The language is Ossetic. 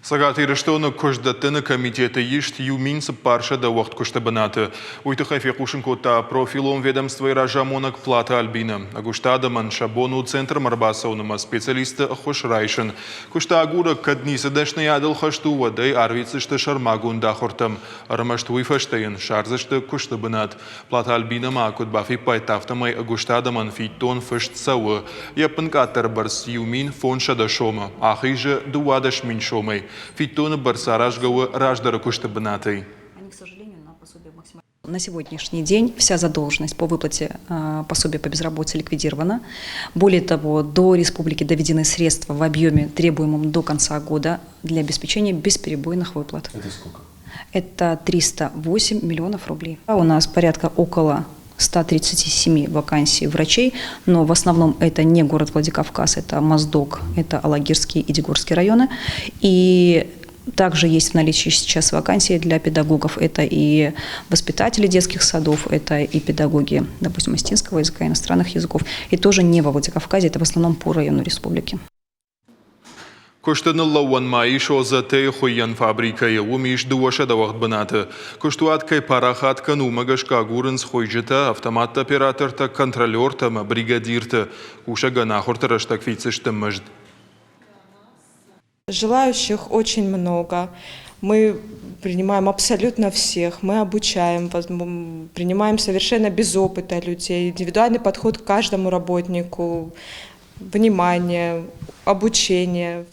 Цӕгат Ирыстоны куыстдӕттыны комитеты ист 1400 уӕгъд куысты бынаты. Уый тыххӕй фехъусын кодта профилон ведомствойы разамонӕг Платы Альбинӕ. Ӕгуыст адӕмӕн сӕ бон у центрмӕ ӕрбацӕуын ӕмӕ специалистты ӕххуыс райсын. Куыстагурӕг кӕд ницы дӕсныйадыл хӕст у, уӕд ӕй арвитдзысты сӕрмагонд ахуыртӕм. Ӕрмӕст уый фӕстӕ йын ссардзысты куысты бынат. Платы Альбинӕ ма куыд бафиппайдта, афтӕмӕй ӕгуыст адӕмӕн фиддон фыст цӕуы йӕ ӕппынкъаддӕр бӕрц 1500 сомы, ахизы 12 000 сомӕй. Фиддоны бӕрц аразгӕ у раздӕры куысты бынатӕй. На сегодняшний день вся задолженность по выплате пособия по безработице ликвидирована. Более того, до республики доведены средства в объеме, требуемом до конца года для обеспечения бесперебойных выплат. Это сколько? Это 308 миллионов рублей. А у нас порядка около 137 вакансий врачей, но в основном это не город Владикавказ, это Моздок, это Алагирский и Дигорский районы. И также есть в наличии сейчас вакансии для педагогов. Это и воспитатели детских садов, это и педагоги, допустим, осетинского языка, иностранных языков. И тоже не во Владикавказе, это в основном по району республики. Куысты ныллӕууӕн ма ис ОЗТ-йы хуыйӕн фабрикӕйы, уым ис 200 уӕгъд бынаты. Куыстуат кӕй парахат кӕны, уымӕ гӕсгӕ агурынц хуыйджытӕ, автоматты оператортӕ, контролертӕ ӕмӕ бригадирты. Кусӕгӕн ахуырты рӕстӕг фиддзысты мызд. Желающих очень много. Мы принимаем абсолютно всех, мы обучаем, принимаем совершенно без опыта людей, индивидуальный подход к каждому работнику, внимание, обучение.